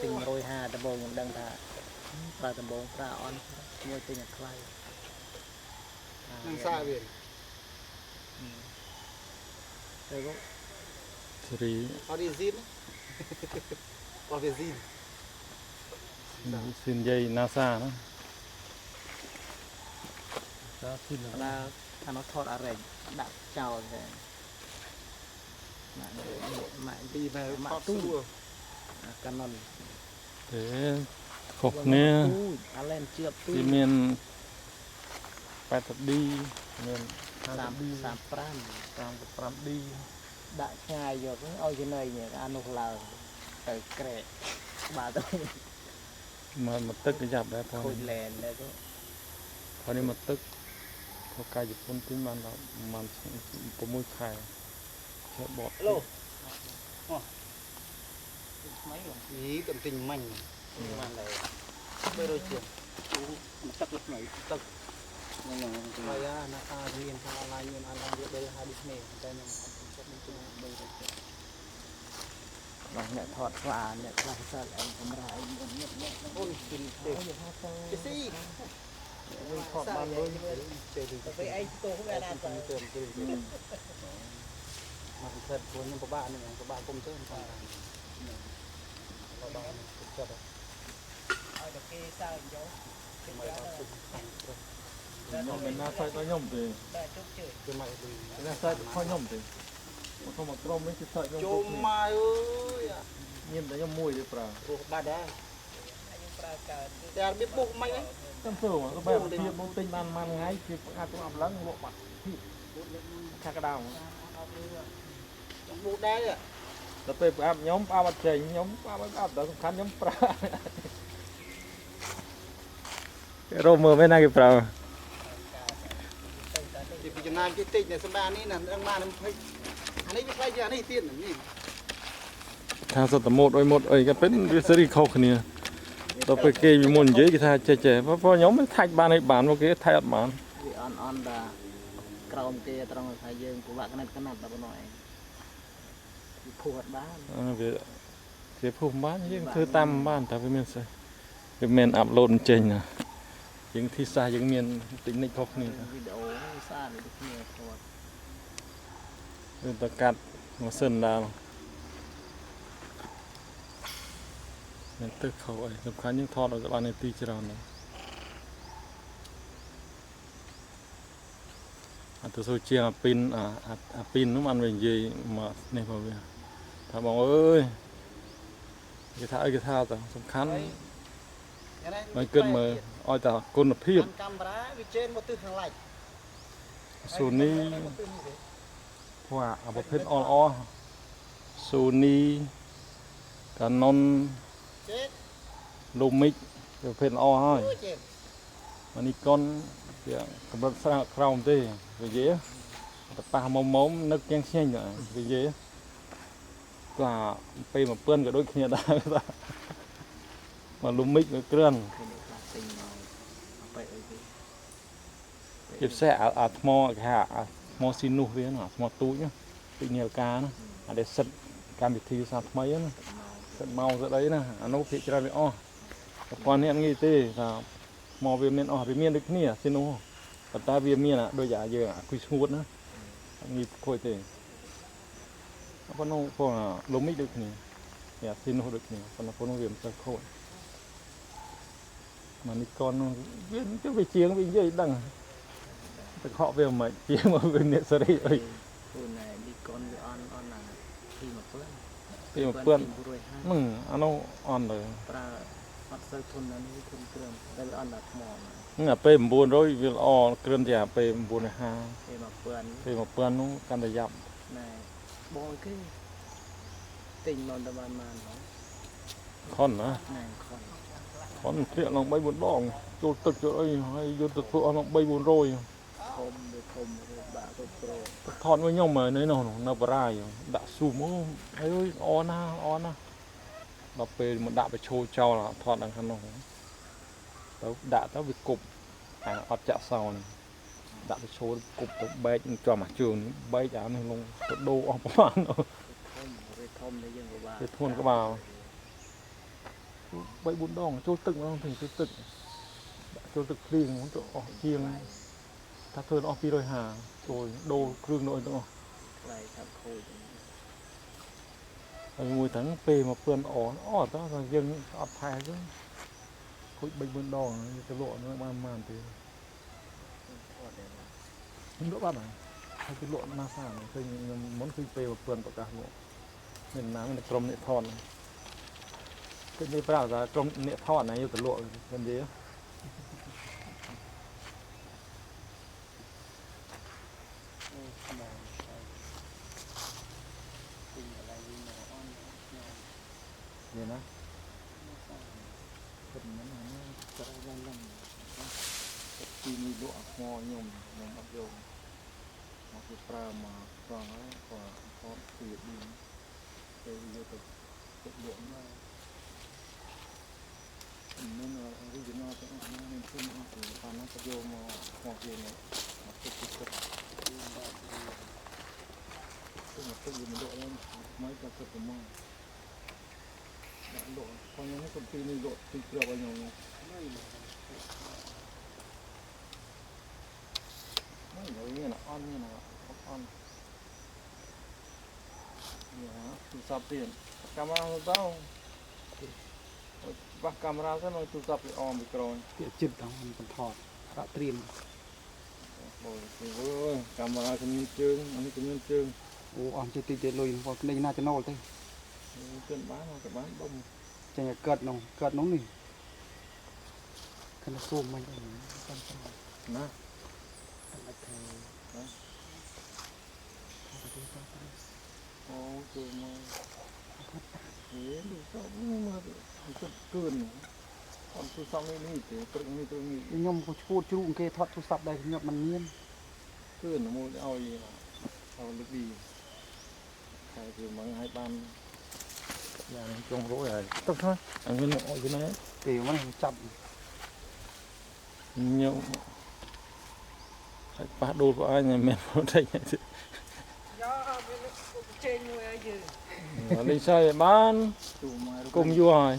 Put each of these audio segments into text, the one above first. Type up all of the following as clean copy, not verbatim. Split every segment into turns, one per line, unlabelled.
ទិញ150ដំបូងខ្ញុំដឹងថាប្រើដំបូងប្រើអន់មួយទិញអាថ្លៃ
នឹងសាវា
ទៅក៏
សេរី
អត់រីស៊ីនអត់វាស៊ីន
ស៊ីនយាយ NASA ណាសាស៊ីន
ប្រើខាងនោះថតអរិញដាក់ចោលតែម៉ាក់ម៉ាក់
ពីបែបថតស្រួល
កាណុន
ទេខុសគ្នា
អាឡែនជឿបទូ
វាមាន 80D មាន 50D
35
35D
ដាក់ឆ្ងាយយកឲ្យចំណីអានោះឡើងទៅក្រែកបាទទៅ
មកមកទឹកក៏យ៉ាប់ដែរផង
ខូចលែនដែរក៏
ផងនេះមកទឹកក៏កាយជប៉ុនទិញបានដល់ប្រហែល6ខែជាបត
ឡូ
ថ្មី
នេះតំទិញមាញ់បានដែរ300ជាង
ទឹកលុបនៅទឹកហ្នឹងហ្នឹង
ហើយអាណាសាមានថាអនឡាញមានអនឡាញវា350ដូចគ្នាតែខ្ញុំអត់ចិត្តនឹង300ជាង
បាទអ្នកថតស្វាអ្នកខ្លះសិលឯងកម្រាយអ្នកអ្នក
អូនទិញទេទេស៊ី
វិញថតបានលុយ
ចេះទៅ
ទៅឯងទោះវាណា
ទៅទៅទៅមកពិសេសព្រោះខ្ញុំពិបាកនេះពិបាកគុំទៅខ្ញុំថាពិបាកចិត្ត
ឲ្យតែគេសើចយក
មកដល់សុខខាងព្រោះ
ខ្ញុំមិនណាសាច់ដល់ខ្ញុំទេ
តែជុកជើ
គឺមកលុយ
ណាសាច់ខុសខ្ញុំទេមកធំមកក្រុមនេះគឺសាច់ខ្ញុំ
ចូលមកអើយ
មានតែខ្ញុំមួយទេប្រើ
រស់បាត់ដែរ
ខ្ញុំប្រើកើត
តែរបៀបបុកមិនហ្នឹង
តាមសួរមកបែបភាពមកទិញបានមួយថ្ងៃគេផ្អាប់អប់ឡើងលក់បាត់ភាពខាក់កដៅ
ចង់បុកដែរ
ដល់ពេលផ្អាប់ខ្ញុំផ្អាប់អត់ចេញខ្ញុំផ្អាប់អត់ផ្អាប់ដល់សំខាន់ខ្ញុំប្រើគេរកមើលមែនណាគេប្រើ
ពីពីចំណានគេតិចនៅសម្ដាននេះណាដឹងបាន20អានេះវាខ្លីជាងអានេះទៀតនេះ
ថាសុទ្ធតែម៉ូតអុយម៉ូតអីគេពេលវាសេរីខុសគ្នាដល់ពេលគេពីមុននិយាយគេថាចេះចេះព្រោះខ្ញុំថាច់បានអីបានមកគេថាច់អត់បាន
វាអន់អន់តាក្រោមគេត្រង់ថាយើងពិបាកកណាត់កណាត់តែប៉ុណ្ណោះឯងវាភួតបាន
វាគេភុះបានយើងធ្វើតាមបានតែវាមានសេះវាមានអាប់ឡូតចេញណាយើងធីសាសយើងមានតិចនិចខុសគ្នា
វីដេអូស្អាតដូចគ្នាថត
វាទៅកាត់ម៉ាស៊ីនដែរមានទឹកខុសអីសំខាន់យើងថតឲ្យបាននាទីច្រើនណាស់អត់ទៅសូជាងអាពីនអាអាពីននោះបានវានិយាយមកនេះមកវាថាបងអើយគេថាអីគេថាតើសំខាន់មិនគិតមើលឲ្យតែគុណភាព
កាមេរ៉ាវាចេនមកទិសខាងឡៃ
Sony ព្រោះអាប្រភេទអល្អ Sony Canon
ចេន
Lumix ប្រភេទល្អហើយ
ចេន
អានេះកុនវាកម្រិតស្រាលក្រោមទេនិយាយតែប៉ះមុំមុំនឹកជាងខ្ញែងដែរនិយាយក៏ពេលមកពឿនក៏ដូចគ្នាដែរមក Lumix វាគ្រឿន
ឃើញខ្លះទិញមកបែអីគេ
ជាពិសេសអាថ្មគេហៅអាថ្មស៊ីនុសវាណាថ្មទូចណាពីនាឡិកាណាអាដែលសិតកម្មវិធីសាថ្មីណាសិតម៉ោងសិតអីណាអានោះភាគច្រើនវាអស់ប្រព័ន្ធនេះអត់ងាយទេថាថ្មវាមានអស់វាមានដូចគ្នាស៊ីនុសប៉ុន្តែវាមានអាដូចអាយើងអាគួយស្ងួតណាអត់ងាយខូចទេប៉ុណ្ណោះផងលុំមីដូចគ្នាអាស៊ីនុសដូចគ្នាប៉ុន្តែប៉ុណ្ណោះវាមិនសូវខូចមកនេះកននោះវាទៅវាជាងវានិយាយដឹងទៅខកវាមិនជាងមកវាអ្នកសេរីអី
ខ្លួនឯនេះកូនវាអន់អន់ណាពី1000
ពី1000ហ្នឹងអានោះអន់ទៅ
ប្រើអត់សូវធន់ណានេះធន់គ្រឿងតែវាអន់ដល់ថ្ម
ហ្នឹងអាពេល900វាល្អគ្រឿនជាអាពេល950
ពេល1000
ពេល1000នោះកាន់តែយ៉ាប់
ណែបងគេទិញមកដល់បានបានបង
ខនណា
ណែខន
ខនធ្លាក់ឡើង3 4ដងចូលទឹកចូលអីហើយយកទៅធ្វើអស់ឡើង3 400
ធំវាធំវាបាក់ទៅប្រូ
ថតមួយខ្ញុំនៅនោះនៅបារាយដាក់ស៊ូមអើយល្អណាស់ល្អណាស់ដល់ពេលមកដាក់បញ្ឈោចោលថតដល់ខាងនោះទៅដាក់ទៅវាគប់អាអត់ចាក់សោនេះដាក់បញ្ឈោគប់ទៅបែកចំអាជើងនេះបែកអានេះលងទៅដូរអស់ប្រហែល
ធំវាធំដែលយើងពិបាក
វាធ្ងន់ក្បាល ចូល3 4ដងចូលទឹកម្ដងទៅចូលទឹកដាក់ចូលទឹកភ្លៀងហ្នឹងទៅអស់ជាងថាធ្វើអស់250ចូលដូរគ្រឿងនោះទាំងអស់
ថ្លៃថាខូច
ហើយមួយទាំងពេលមកពឿនអអតើយើងអត់ថែចឹងខូច3 4ដងទៅលក់នឹងបានប៉ុន្មានទេខ្ញុំលក់បាត់ហើយហើយគេលក់ណាសាឃើញខ្ញុំមុនឃើញពេលមកពឿនប្រកាសលក់មានណាមានក្រុមអ្នកថតគេនិយាយប្រាប់ថាក្រុមអ្នកថតណាយកទៅលក់គេនិយាយនេះណាពិតហ្នឹងណា
ក្រៅឡើងឡើង
ទីនេះលក់ថ្មខ្ញុំខ្ញុំអត់យកមកគេប្រើមកត្រង់ហើយក៏ថតពីឌីទៅយកទៅទៅលក់មកមិន original ទាំងអស់ណាមានគុណអស់ពីបានណាក៏យកមកថ្មគេមកមកទុកទុកទុកមកទុកវាមិនលក់ឡើងថ្មីក៏ទុកមកដាក់លក់ខ្ញុំនេះក៏ពីនេះលក់ពីគ្រាប់ឲ្យខ្ញុំនេះមានអន់មានអន់នេះទូរស័ព្ទទៀតកាមេរ៉ាទៅបាសកាមេរ៉ាទៅនៅទូរស័ព្ទវាអមពីក្រោយ
វាចិត្តដល់មិនថតដាក់ត្រៀម
អូយកាមេរ៉ាគ្មានជើងអានេះគ្មានជើង
អូអស់ចិត្តតិចទៀតលុយព្រោះនេះណាចំណូលទេ
ជើងបានក៏បានដុំ
ចេញឲ្យកើតនោះកើតនោះនេះគណៈស៊ូមមិនតាម
ណាអូចូលមកហេទូរស័ព្ទមកទៅគឿនអត់ទូរស័ព្ទនេះនេះទេព្រឹកនេះព្រឹកនេះ
ខ្ញុំក៏ឈួតជ្រូកគេថតទូរស័ព្ទដែរខ្ញុំមិនមាន
គឿនមកឲ្យឲ្យលីប៊ីហើយគឺមកឲ្យបានយ៉ាងចុងរួយហើយទឹកថាអញមានអុយណា
គេមកចាប់
ខ្ញុំហើយប៉ះដូលពួកអញមិនមែនទេ
យកវាចេញមួយឲ្យយើង
នេះស្អីបានគុំយូរហើយ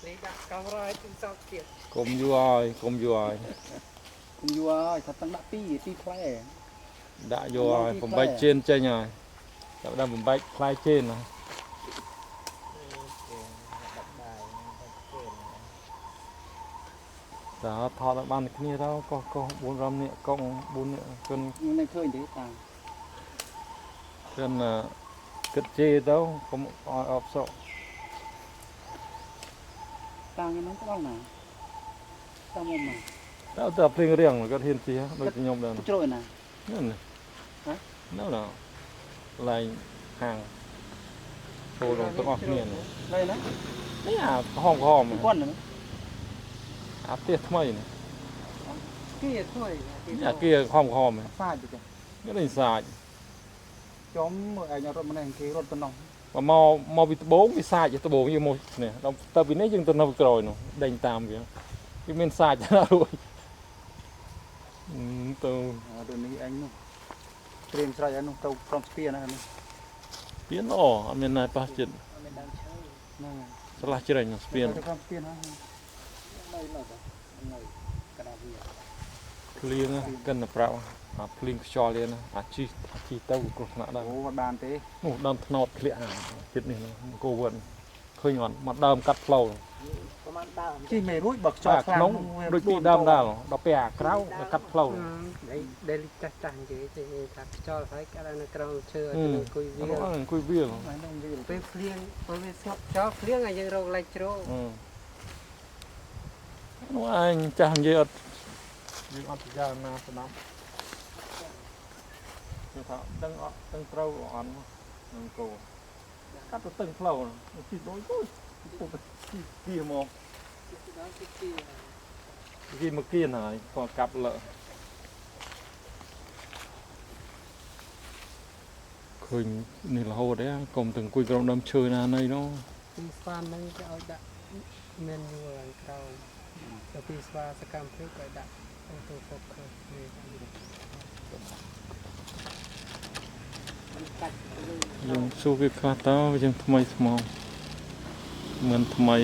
នេះដាក់កាមេរ៉ាឲ្យទូរស័ព្ទទៀត
គុំយូរហើយគុំយូរហើយ
គុំយូរហើយថាតាំងដាក់ពីរទីផ្លែ
ដាក់យកហើយបំបែកជេនចេញហើយចាប់ដើមបំបែកផ្លែជេនណាតើថតឲ្យបានគ្នាទៅកោះកោះ4 5នាក់កង់4នាក់កិន
ខ្ញុំនៅឃើញទេតា
កិនគិតជេទៅកុំឲ្យអបសក់
តាហ្នឹងទៅដល់ណាតាមមកមក
តើតើភ្លេងរៀងគាត់ហ៊ានជិះដូចខ្ញុំដែរ
ជ្រោយណា
នេះហ៎នៅណាឡើងហាងចូលដល់ទាំងអស់គ្នា
ឡើយណា
នេះអាក្រហមក្រហម
គាត់ណា
អាផ្ទះថ្មីនេះ
គេថ្មី
អាគារក្រហមក្រហម
សាច់ទេ
នេះនេះសាច់
ចំមើលឯងរត់ម្នាក់គេរត់ប៉ុណ្ណោះ
បើមកមកពីត្បូងវាសាច់ត្បូងយើងមកនេះដល់ទៅពីនេះយើងទៅនៅក្រោយនោះដេញតាមវាវាមានសាច់ណារួចទៅ
ទៅនេះឯងនោះត្រៀមស្រេចហើយនោះទៅក្រុមស្ពានណានេះ
ស្ពានល្អអត់មានណាប៉ះចិត្ត
អត់មានដើមឈើ
ហ្នឹង
ឆ្លាស់ជ្រែងស្ពាន
ទៅក្រុមស្ពានហ្នឹងនៅនៅនៅកណ្ដាលវា
ភ្លៀងកិនប្រាប់អាភ្លៀងខ្យល់ទៀតណាអាជីអាជីទៅគ្រោះថ្នាក់ដែរ
អូអត់បានទេ
នោះដើមថ្នោតធ្លាក់អាចិត្តនេះគោវិនឃើញអត់មកដើមកាត់ផ្លូវ
ប្រហែលដើម
ជីមេរួចបើខ្យល់ខ្លាំង
ក្នុងដូចពីដើមដើមដល់ពេលអាក្រៅវាកាត់ផ្លូវ
ដែលចាស់ចាស់និយាយទេថាខ្យល់ហើយកាត់នៅក្រោមឈើឲ្យទៅអង្គុយវា
អង្គុយវាល
ហ្នឹងវា
ពេលភ្លៀងពេលវាស្ងប់ខ្យល់ភ្លៀងឲ្យយើងរកឡែកជ្រោ
នោះឯងចាស់និយាយអត់យើងអត់ពិចារណាស្ដាប់គឺថាដឹងអត់ដឹងត្រូវអត់នឹងគោកាត់ទៅតឹងផ្លូវជីដូចគោជីពីមក
ដល់ទីទី
គេមកគៀនហើយគាត់កាប់លើឃើញនេះរហូតទេកុំទៅអង្គុយក្រោមដើមឈើណានៃនោះ
ពីស្វាហ្នឹងគេឲ្យដាក់មានយួរឡើងក្រោមដល់ពីស្វាសកម្មភាពក៏ដាក់អូតូហ្វូកឹសនេះ
มันកាច់ទៅ
យើងសួរវាខ្លះតើវាយើងថ្មីស្មងមិនថ្មី